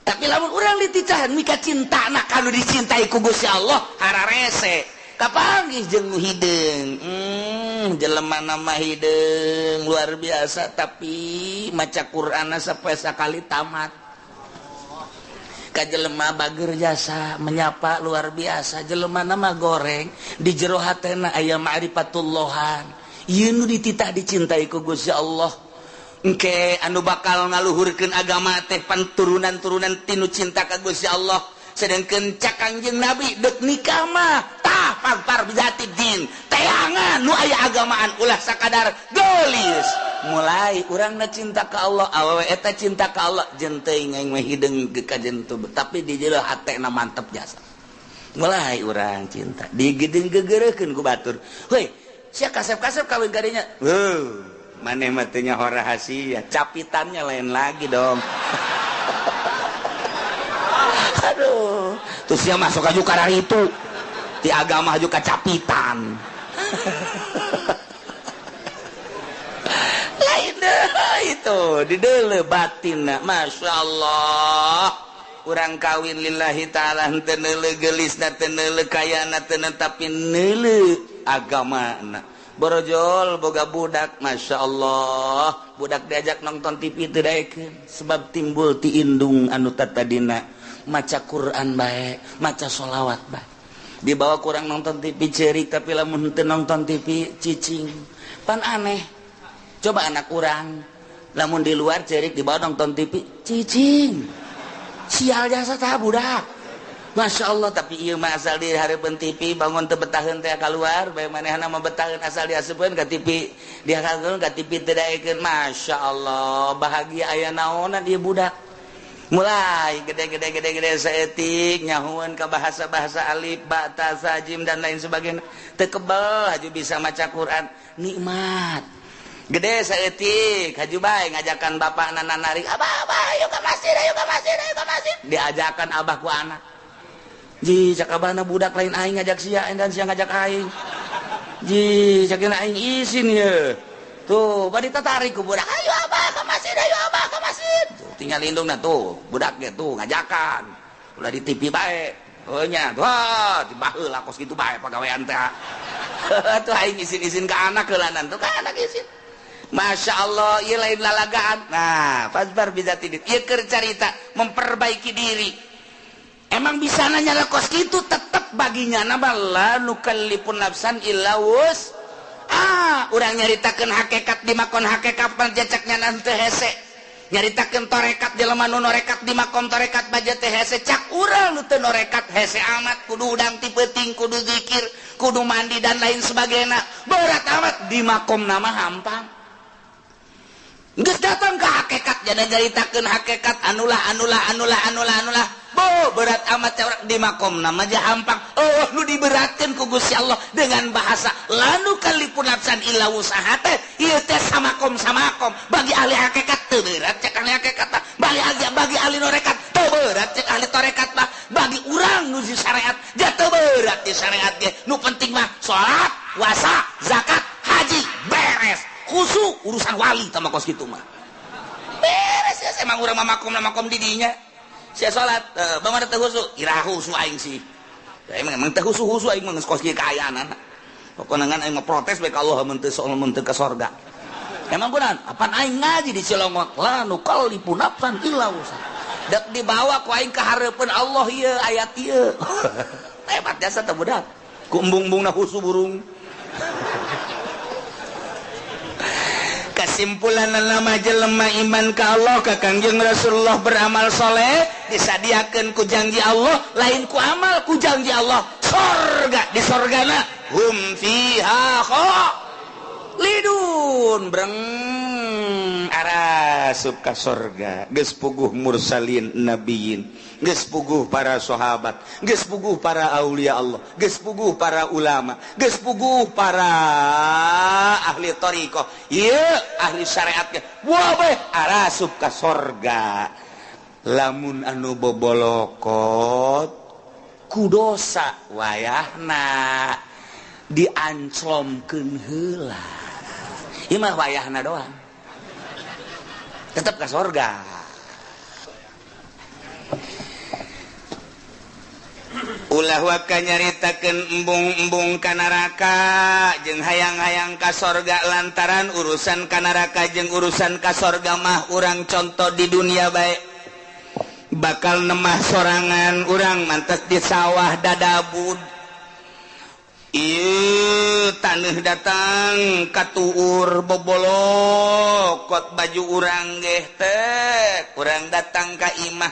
Tapi lamun urang dititah mika cintana kanu dicintai ku Gusti Allah, hararese. Kapanggih jeung nu hideung. Jelema nama hideung luar biasa tapi maca Qur'anna sapoe sakali tamat. Ka jelema bager jasa menyapa luar biasa, jelema nama goreng di jero hatena aya ma'rifatullahan. Ieu nu dititah dicintai ku Gusti Allah. Engke anu bakal ngaluhurkeun agama teh panturunan-turunan tinu cinta ka Gusti Allah. Sedangkeun cak Kangjeng Nabi deuk nikah mah tah pagpar bijati din teangan nu aya agamaan ulah sakadar geulis. Mulai urangna cinta ka Allah, awewe eta cinta ka Allah, jeung teuing aing mah hideung ka jentu tapi di jero hatena mantep jasa. Mulai urang cinta digedeung gegereukeun ku batur. Heuy, sia kasep-kasep kawin kadinya. Heuh, maneh mah teu nyaho rahasia, capitannya lain lagi dong. Aduh, terus dia masuk aja karena itu di agama juga capitan. Itu di deuleu batinna, Masya Allah. Urang kawin lillahi ta'ala henteu neuleuh geulisna, teu neuleuh kayana, teu tapi neuleuh agamana. Borojol boga budak, Masya Allah, budak diajak nonton TV teu daekeun sebab timbul ti indung anu tatadina maca Quran bae, maca sholawat bae. Dibawa kurang nonton TV cerik, tapi lamun teu nonton TV cicing. Pan aneh. Coba anak urang lamun di luar cerik, dibawa nonton TV cicing. Sial jasa tah budak. Masya Allah, tapi ieu mah asal di hareupeun TV bangun teu betaheun teh keluar, bae manehna mah betaheun asal diasupkeun ka TV, dihakeun ka TV teu daekeun. Masya Allah, bahagia aya naonan ieu budak. Mulai gede-gede-gede-gede saeutik nyahueun ka bahasa-bahasa alif, ba, ta, sa, jim dan lain sebagainya. Teu kebel haju bisa maca Quran, nikmat. Gede saeutik haju bae ngajakan bapakna narik, "Abah, abah, ayo ka masjid, ayo ka masjid, ayo ka masjid." Diajakan abah ku anak. Ji, cak abahna budak lain aing ngajak sia dan sia ngajak aing. Ji, cak aing isin ye. Tuh, bari tatarik ku budak, "Ayo abah ka masjid, ayo abah ka masjid." Tuh, tinggal indungna tuh, budak ge tuh ngajakan. Ulah di TV bae. Oh nya, wah, dibaheula kos kitu bae pagawean teh. Tuh aing isin-isin ka anak heulanan tuh ka anak isin. Masya Allah, ieu lain lalagaan. Nah, fasbar bizatidin. Ieu keur carita memperbaiki diri. Emang bisa nanya kos gitu tetep baginya nama la nukallifun nafsan illa wus. Ah, urang nyaritakeun hakikat di makon hakikat panjacaknya nanti hese. Nyaritakeun torekat jelema nu norekat di makom torekat baja teh hese, cak urang nu teu norekat hese amat, kudu udang ti peuting, kudu zikir, kudu mandi dan lain sebagainya. Berat amat di makom nama hampang. Geus datang ke hakikat jadi nyaritakeun hakikat anulah anulah anulah anulah anulah. Bo berat amat di makom nama aja hampang. Oh nu diberatkeun ku Gusti Allah dengan bahasa lanu kalipun nafsan illa wusaha teh ieu teh samakom samakom bagi ahli hakikat teu berat cek ahli hakikat mah, bagi ahli norekat teu berat cek ahli torekat mah, bagi urang nu di syariat ja teu berat di syariat ge. Nu penting mah salat, puasa, zakat, haji beres. Khusu urusan wali tah mah kos kitu mah. Beres ya emang urang mah makom makom di dinya. Sia salat, bagaimana teu khusu? Ira khusu aing sih. Emang emang teu khusu-khusu aing mah geus kos kieu kaayaan. Pokona ngan aing mah protes bae ka Allah mun teu mun teu ka sorga. Emang kunaon? Apan aing ngaji di Cilongok, la nukallifu nafsan illa wusaha. Dek dibawa ku aing ka hareupeun Allah ieu ayat ieu. Hebat jasa teh budak. Ku embung-embungna khusu burung. Kesimpulan nama jelema iman ka Allah ka Kangjeng Rasulullah beramal soleh disadiakeun ku janji Allah, lain ku amal ku janji Allah sorga, di sorgana hum fiha khalidun breng arasup ka sorga. Geus puguh mursalin nabiyin, geus puguh para sahabat, geus puguh para aulia Allah, geus puguh para ulama, geus puguh para ahli thariqah, ieu ahli syariat ge wabeh arasup ka sorga. Lamun anu bobolokot ku dosa wayahna dianclomkeun heula. Ieu mah wayahna doang tetep ka sorga. Ulah waka nyaritakeun embung-embung ka neraka jeung hayang-hayang ka sorga, lantaran urusan ka neraka jeung urusan ka sorga mah urang contoh di dunia bae. Bakal nemah sorangan urang mantes di sawah dadabud. Ieu taneuh datang katuur bobolokot baju urang geh teh. Urang datang ka imah,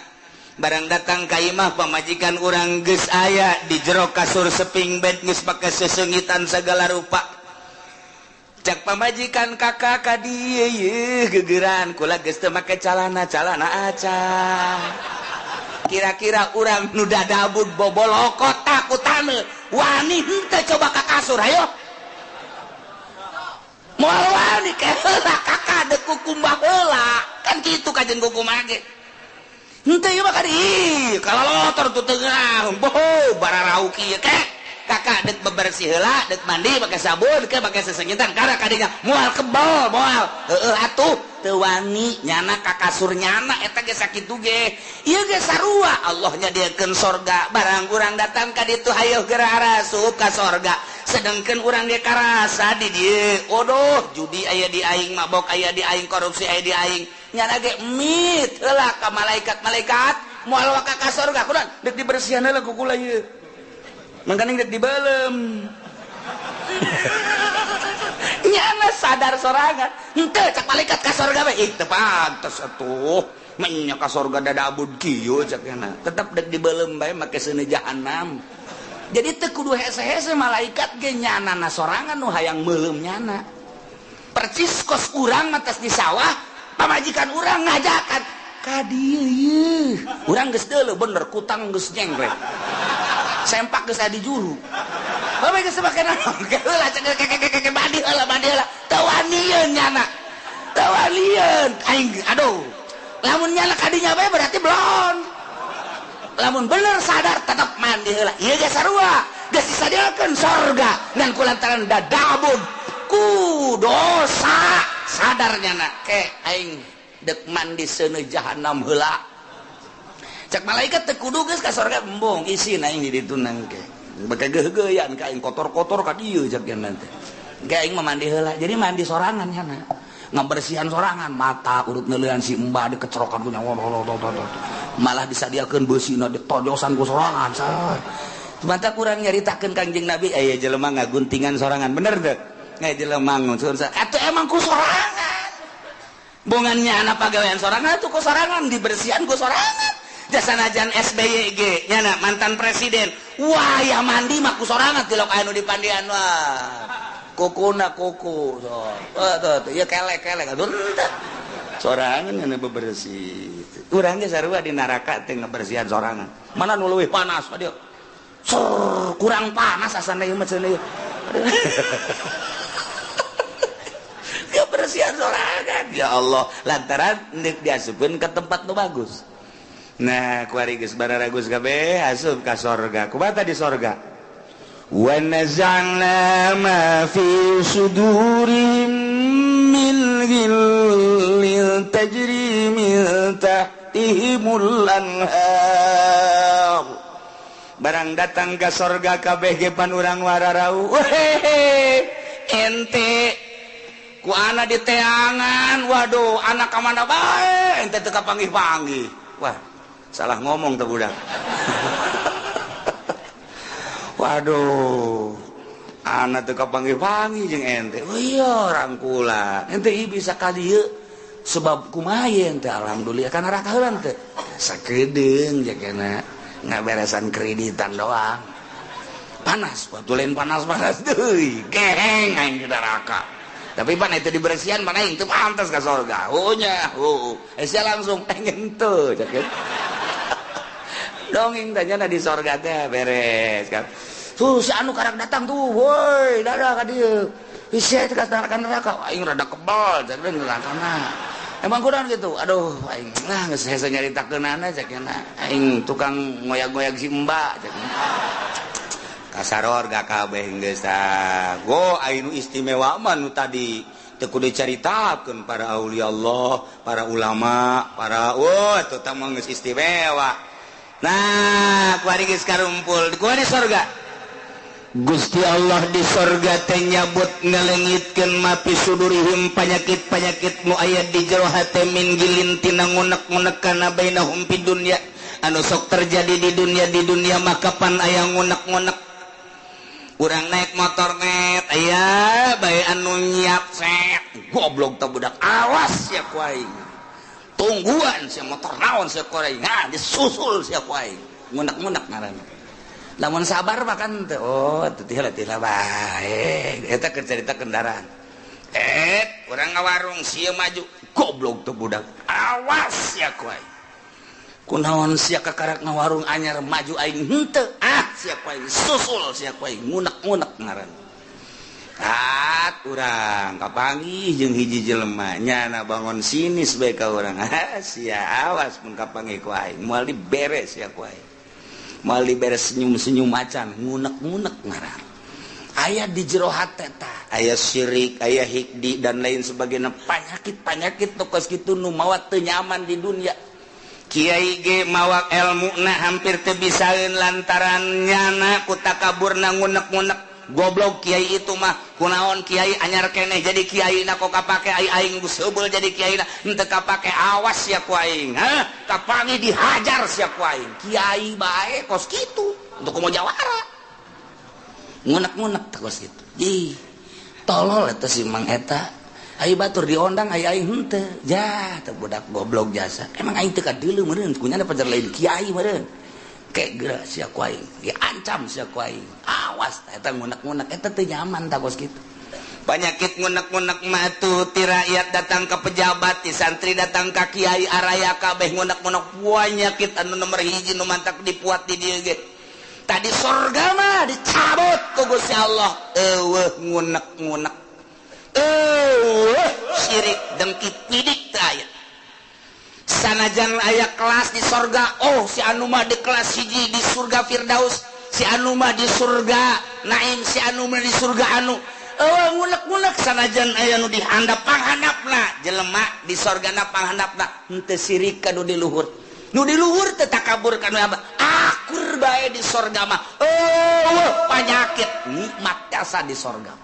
barang datang ka imah pamajikan urang geus aya di jero kasur seping bed geus pake sesengitan segala rupa. Cak pamajikan kakak ka dieu yeuh gegeran kula geus teu make calana, calana acan. Kira-kira urang nu dadabud bobolokot takutan wani henteu coba ka kasur ayo. Moal wani ke heula kakak deuk kukumbah heula kan kitu kajen kukumbah ge. Henteu ieu mah ka dieu kalalotor tu teu ngeunah boho bararauki ieu ke. Kakak dek bebersih heula, dek mandi pakai sabun, ke pakai sesengitan karena kadinya moal kebal, moal. Heeh atuh teu wani nyana ka kasur nyana eta ge sakitu ge. Ieu ge sarua Allah nyadiakeun sorga, barang urang datang ka ditu hayoh geura arasup ka sorga. Sedangkan urang ge karasa di dieu, odoh judi aya di aing, mabok aya di aing, korupsi aya di aing. Nyana ge mit heula ka malaikat-malaikat moal waka ka sorga kunaon dek dibersihan heula ku kula ieu. Mangkaning dek dibelem. Nyana sadar sorangan henteu cak malaikat ka sorga bae ih teu pantes atuh menya ka sorga dadabud kieu cak nyana tetep dek dibelem bae make seuneu jahanam. Jadi teu kudu hese-hese malaikat ge nyanana sorangan nu hayang meuleum nyana. Percis kos urang mah tos di sawah pamajikan urang ngajakan ka dieu ieu. Urang geus deuleu bener kutang geus nyengklek. Sempak geus aya di juru. Bae geus make naon? Heula cek keke mandi heula mandi heula. Teu wanieun nyana. Teu wanieun aing aduh. Lamun nyana ka dinya bae berarti belon. Lamun bener sadar tetep mandi heula. Ieu ge sarua, geus disadiakeun sorga ngan kulantaran dadabun ku dosa sadar nyana ke aing dek mandi seuneu jahanam heula. Cak malaikat teu kudu geus ka sorga embung isin aing di ditu nangke. Beke geugeuyan ka aing kotor-kotor ka dieu cak nyana teh. Ge aing mah mandi heula. Jadi mandi sorangan nyana. Ngabersihan sorangan mata urut neuleuan si embah dikecerokan ku nyawa malah disadiakeun beusina ditojosan ku sorangan. Mata kurang nyaritakeun Kangjeng Nabi aya jelema ngaguntingan sorangan bener teu? Aya jelema nguncur atuh emang ku sorangan. Bongannya anak pagawean sorangan atuh ku sorangan dibersihan ku sorangan. Jasanajan SBY ge nyana mantan presiden. Wah ya mandi mah ku sorangan tilok anu dipandian wah. Kukuna kuku so. Tuh tuh ya kelek-kelek atuh sorangan nyana bebersih. Urang ge sarua di neraka teh ngabersihan sorangan. Mana nu leuwih panas dieu. Sur, kurang panas asana ieu mah cenah ieu. Kebersihan sorangan. Ya Allah, lantaran deuk diasupkeun ke tempat nu bagus. Nah, kuari geus bararagus kabeh asup ka sorga. Kumaha di sorga? Wa naza'na ma fi sudurihim min ghillin tajri min tahtihimul anhar. Barang datang ke sorga kabeh ge pan urang wararau. Wehehe, ente ku ana di teangan, waduh anak ka mana bae ente teu kapanggih-panggih. Wah, salah ngomong teh budak. Waduh, anak teu kapanggih-panggih jeung ente. Oh iya rangkula. Ente ieu bisa ka dieu sebab kumaha ente alhamdulillah kana neraka heula teh. Sakedeung jakena ngaberesan kreditan doang. Panas, waktu lain panas-panas deui, geheng aing di neraka. Tapi pan itu dibersihan mana aing teu pantas ka sorga. Oh nya, oh. Sia langsung pengen teu cek. Dongeng tanya di sorga teh beres kan. Tuh si anu karak datang tuh, woi, dadah ka dieu. Sia teh ka neraka, aing rada kebal cek nerakana. Emang kurang gitu. Aduh, aing lah geus hese nyaritakeunana cek nya. Aing tukang ngoyag-ngoyag si Mbak cek. Kasaror ga kabeh geus tah. Go aing nu istimewa mah nu tadi teu kudu dicaritakeun para aulia Allah, para ulama, para wah eta tah mah geus istimewa. Nah, kuari geus karumpul, kuari sorga. Gusti Allah di sorga teh nyabut ngalengitkeun mapi sudurihim panyakit-panyakit nu aya di jero hate min gilin tina ngunek-ngunek kana bainahum fi dunya anu sok terjadi di dunia maka pan aya ngunek-ngunek. Urang naik motor net aya bae anu nyiap set goblok teh budak awas sia ku aing. Tungguan sia motor naon sia ku aing. Nah, disusul sia ku aing. Ngunek-ngunek ngaranna. Lamun sabar mah kan teh oh teu teh bae. Eta keur carita kendaraan. Urang ngawarung sia maju goblok teh budak. Awas sia ku aing. Kunaon sia kakarak ngawarung anyar maju aing henteu. Ah sia ku aing susul sia ku aing ngunek-ngunek ngaranna. Tat urang kapanggih jeung hiji jelema nyana bangun sinis bae ka urang. Ah sia awas mun kapanggih ku aing moal diberes sia ku aing. Moal dibere senyum-senyum macan, ngunek-ngunek ngaran. Aya di jero hate tah, aya syirik, aya hikdi dan lain sebagainya, panyakit-panyakit nu kos kitu nu mawa teu nyaman di dunia. Kiai ge mawa elmuna hampir teu bisaeun lantaran nyana ku takaburna ngunek-ngunek. Goblok kiai itu mah, kunaon kiai anyar keneh jadi kiai na kok kapake, ai aing geus heubeul jadi kiai na henteu kapake, awas sia ku aing, hah kapangi dihajar sia ku aing. Kiai bae kos kitu untuk komo jawara ngunek-ngunek teh kos kitu. Ih tolol eta si Mang eta, ai batur diondang ai aing henteu, ja teh budak goblok jasa. Emang aing teu kadeuleu meureun kunyana pajar lain kiai meureun. Kayak geura sia ku aing, diancam sia ku aing. Awas eta ngunek-ngunek eta teu nyaman tah kos kitu. Penyakit ngunek-ngunek mah tuh ti rakyat datang ke pejabat, ti santri datang ka kiai, araya kabeh ngunek-ngunek. Penyakit anu nomor hiji nu mantak dipuat di dieu ge. Tadi sorga mah dicabut ku Gusti Allah. Eueuh ngunek-ngunek. Eueuh syirik dengki pidik teu aya. Sanajan aya kelas di sorga, oh si anu mah di kelas hiji di surga Firdaus, si anu mah di surga Naim, si anu mah di surga anu. Eueuh ngunek-ngunek sanajan aya nu dihandap panghandapna, jelema di sorgana panghandapna henteu sirik ka nu di luhur. Nu di luhur teu takabur ka nu abah. Akur bae di sorga mah. Eueuh panyakit nikmat jasa di sorga.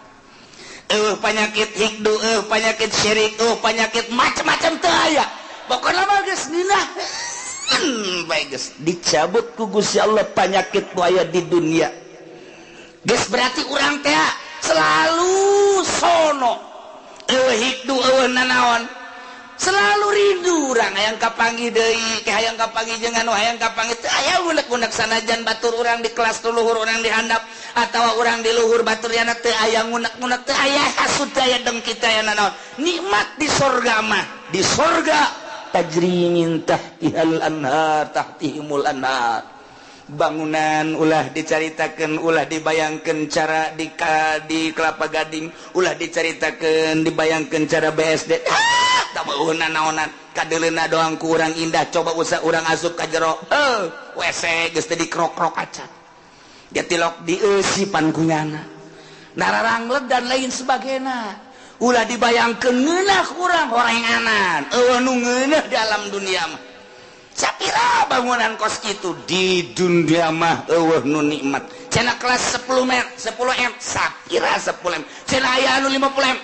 Eueuh panyakit hikdu, eueuh panyakit syirik, eueuh panyakit macam-macam teu aya. Pokokna mah geus ngeunah. Bae geus dicabut ku Gusti Allah panyakit nu aya di dunia. Geus berarti urang teh selalu sono. Eueuh hikdu, eueuh nanaon. Selalu rindu urang hayang kapanggih deui, ke hayang kapanggih jeung anu hayang kapanggih teu aya unek-unek sanajan batur urang di kelas luhur urang dihandap atawa urang di luhur batur yana teu aya ngunek-ngunek, teu aya hasud, teu aya dengki, teu aya nanaon. Nikmat di sorga mah, di sorga tajri min tahtihal anhar, tahtihimul anhar. Bangunan ulah dicaritakeun, ulah dibayangkeun cara di Kelapa Gading, ulah dicaritakeun dibayangkeun cara BSD. Tak beuheuna naonan, kadeuleuna doang ku urang indah, coba usah urang asup ka jero. WC geus teh dikrok-krok acan. Jatilok dieusipan ku nyana. Nararangleg dan lain sebagainya. Ulah dibayangkeun ngeunah urang horenganan. Eueuh nu ngeunah di alam dunia mah. Sapira bangunan kos kitu di dunia mah eueuh nu nikmat. Cenah kelas 10 m, 10 m, sapira 10 m. Cenah aya anu 50 m.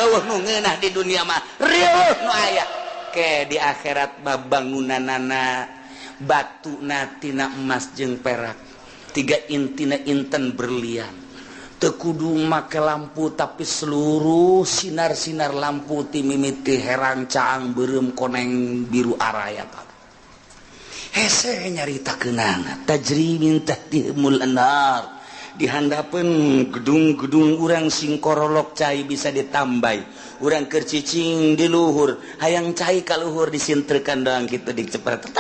Eueuh nu ngeunah di dunia mah. Rieuh nu aya. Ke di akhirat mah bangunanana batuna tina emas jeung perak. Tiga intina inten berlian. Teu kudu make lampu tapi seluruh sinar-sinar lampu ti mimiti herang caang beureum koneng biru araya kabeh. Hese nyaritakeunana tajri min tahtihimul anhar. Dihandapeun gedung-gedung urang sing korolok cai bisa ditambai. Urang keur cicing di luhur, hayang cai ka luhur disintrekan doang kitu dicepet.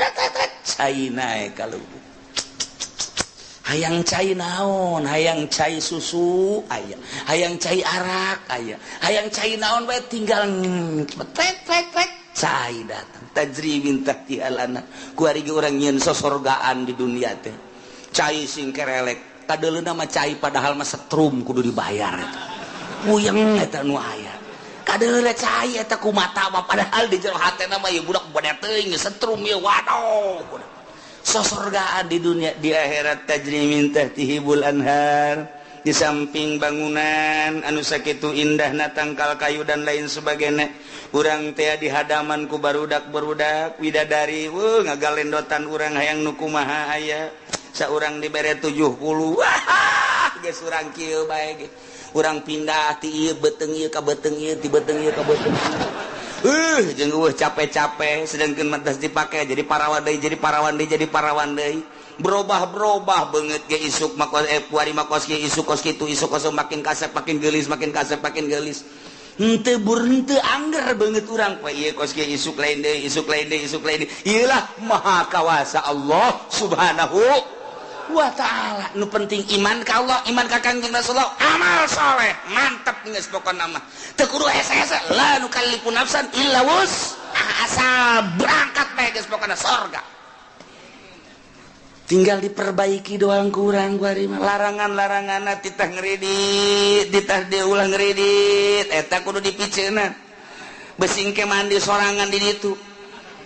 Cai naek ka luhur. Hayang cai naon, hayang cai susu aya, hayang cai arak aya, hayang cai naon bae tinggal tet tet tet cai datang. Tajri min tahtihal anhar. Kuari ge urang nyieun sosorgaan di dunia teh. Cai sing kerelek, kadeuleuna mah cai padahal mah setrum kudu dibayar eta. Puyeng eta nu aya. Kadeuleuna cai eta ku mata mah padahal di jero hatena mah ieu budak bade teuing setrum ieu waduh. Sosorgaan di dunia, di akhirat tajri min tahtihimul anhar. Di samping bangunan anu sakitu indahna tangkal kayu dan lain sebagainya, urang teh di hadaman ku barudak-barudak widadari, weuh ngagalendotan urang hayang nu kumaha aya. Saurang dibere 70. Wah, geus urang kieu bae ge. Urang pindah ti ieu beuteung ieu ka beuteung ieu, ti beuteung ieu ka beuteung ieu. Jeung eueuh capek-capek sedangkeun mah dipake jadi parawan deui, jadi parawan deui, jadi parawan deui. Berubah-berubah beungeut ge isuk mah kos kuari mah kos kieu, isuk kos kitu, isuk kos makin kasep makin geulis, makin kasep makin geulis. Henteu bur henteu angger beungeut urang poe ieu kos kieu isuk lain deui, isuk lain deui, isuk lain deui. Ieu lah maha kawasa Allah Subhanahu wa ta'ala. Nu penting iman ka Allah, iman ka Kangjeng Rasulullah, amal soleh, mantep geus pokona mah. Teu kudu hese-hese, la nukallifu nafsan illa wus'aha, asal berangkat bae geus pokona sorga. Tinggal diperbaiki doang kurang kuari mah. Larangan-larangan titah ngeridit, titah diulah ngeridit, eta kudu dipiceunan. Besing ke mandi sorangan di ditu.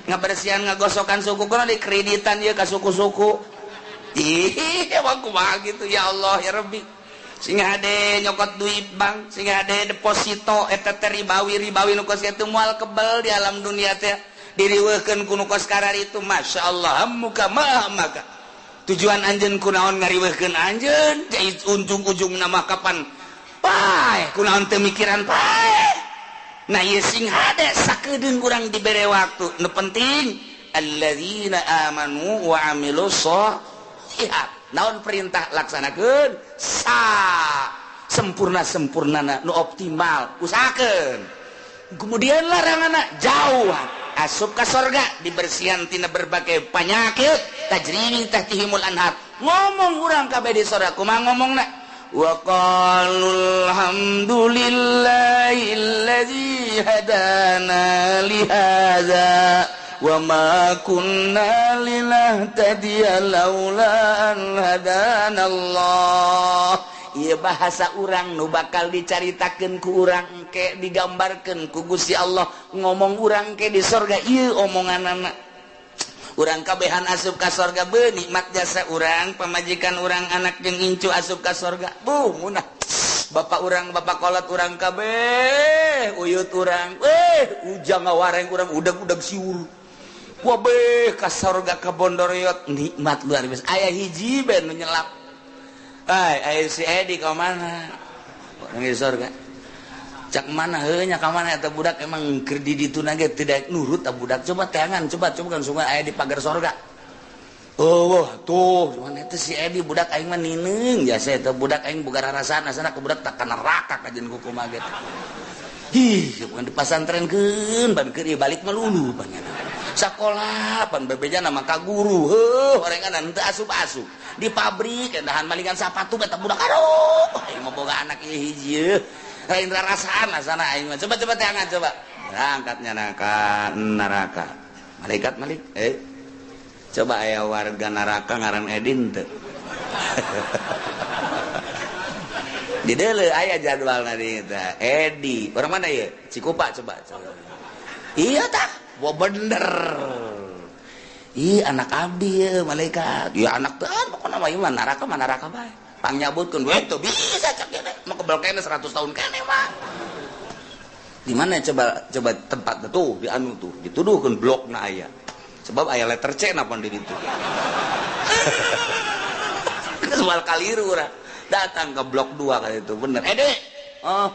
Ngabersihan ngagosokan suku kudu dikreditan ieu ka suku-suku. Ih, emang kumaha gitu ya Allah ya Rabbi. Sing hade nyokot duit bank, sing hade deposito eta teh ribawi-ribawi nu kos kitu moal kebel di alam dunia teh. Diriweuhkeun ku nu kos kararitu masyaallah muka maha maka. Tujuan anjeun kunaon ngariweuhkeun anjeun ujung-ujung nama kapan paeh kunaon teu mikiran paeh. Nah ieu sing hade sakedeung urang dibere waktu nu penting alladzina amanu wa amilus sholihat. Naon perintah laksanakeun sa sempurna-sempurnana nu optimal usahakeun. Kemudian laranganna jauh asup ka sorga dibersihan tina berbagai penyakit tajri min tahtihimul anhar. Ngomong urang kabeh di sorga kumaha ngomongna wa qalul hamdulillahillazi hadana li hadza wa ma kunna linahtadiya laula an hadana Allah. Ieu bahasa urang nu bakal dicaritakeun ku urang engke digambarkeun ku Gusti Allah ngomong urang ke di sorga ieu omonganana. Urang kabehan asup ka sorga beuh nikmat jasa urang pamajikan urang anak jeung incu asup ka sorga buh munah bapak urang bapak kolot urang kabeh uyut urang ujang ngawareng urang udag-udag siur wabeh ka sorga ka Bondoroyot nikmat luar biasa aya hiji bae nu nyelap. Ay, ay si Edi ka mana? Orang di sorga. Cak mana heuh nya ka mana eta budak emang keur di ditu na ge tidak nurut ta budak. Coba teangan, coba coba kan sungai aya di pagar sorga. Oh, wah, tuh, mana eta si Edi budak aing mah nineung jasa eta budak aing boga rarasaan asana ku budak tak ka neraka kajeun ku kumaha ge. Ih, bukan dipasantrenkeun ban keur ieu balik mah lulu panjana. Sakola pan bebejana mah ka guru heuh orengan teu asup-asup. Di pabrik endahan malingan sapatu eta budak aduh aing mah boga anak ieu hiji lain rarasaan asana aing mah. Coba-coba teangan coba. Berangkatnya ka neraka. Malaikat malik coba aya warga neraka ngaran Edin teu. Di deuleu aya jadwalna di eta. Edi, orang mana ieu? Cikupa coba. Iya tah. Wah bener. Ih anak abdi ya malaikat. Ya anak teh pokona mah ieu mah neraka bae. Pangnyabutkeun we teu bisa cak ieu mah kebel kene 100 tahun kene mah. Di mana coba coba tempat tuh di anu tuh dituduhkeun blokna aya. Sebab aya letter C na pon di ditu. Soal kaliru urang. Datang ke blok 2 kali itu bener. Edi. Oh.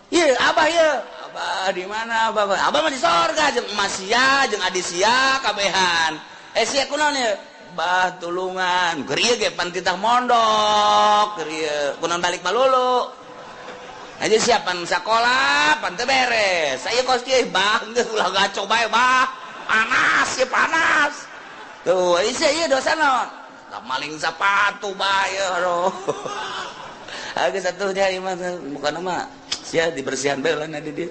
Ieu abah ieu. Abah di mana abah? Abah mah di sorga jeung emas sia jeung adi sia kabehan. Sia kunaon ieu? Bah tulungan. Keur ieu ge pan titah mondok, keur ieu kunaon balik malulu. Aja siapan sakola pan teu beres. Saya kos kieu bah geus ulah gaco bae bah. Panas ieu panas. Tuh, sia ieu dosa naon? Da maling sapatu bae aduh. Geus atuh nya ieu mah bukan mah sia dibersihan bae lah di dia.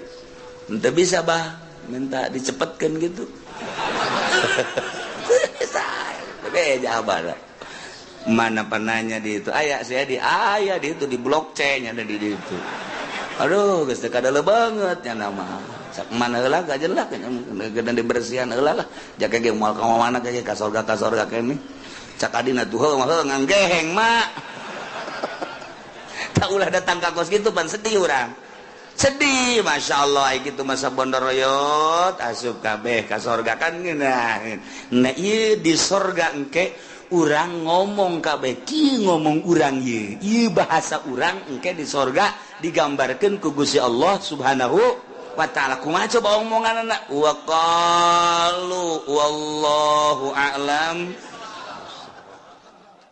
Henteu bisa bah, minta dicepetkeun gitu. Bisa. Beja abah. Mana penanya di itu? Aya sia di aya di itu di blok C nya ada di itu. Aduh, geus teu kadaleu banget nya nama. Sak mana heula gajen lah geus dibersihan heula lah. Jaka ge moal ka mana ge ka sorga kene. Cak adina tuh heuh mah heuh nganggeheng mak. Tak ulah datang ka kos kitu pan sedih urang. Sedih, masya Allah, gitu masa Bondoroyot asup kabeh ka sorga kan ngeunah. Nah ieu di sorga engke urang ngomong kabeh kieu ngomong urang ieu. Ieu bahasa urang engke di sorga digambarkeun ku Gusti Allah Subhanahu wa ta'ala. Kumaha coba omonganna? Wa qalu wallahu a'lam.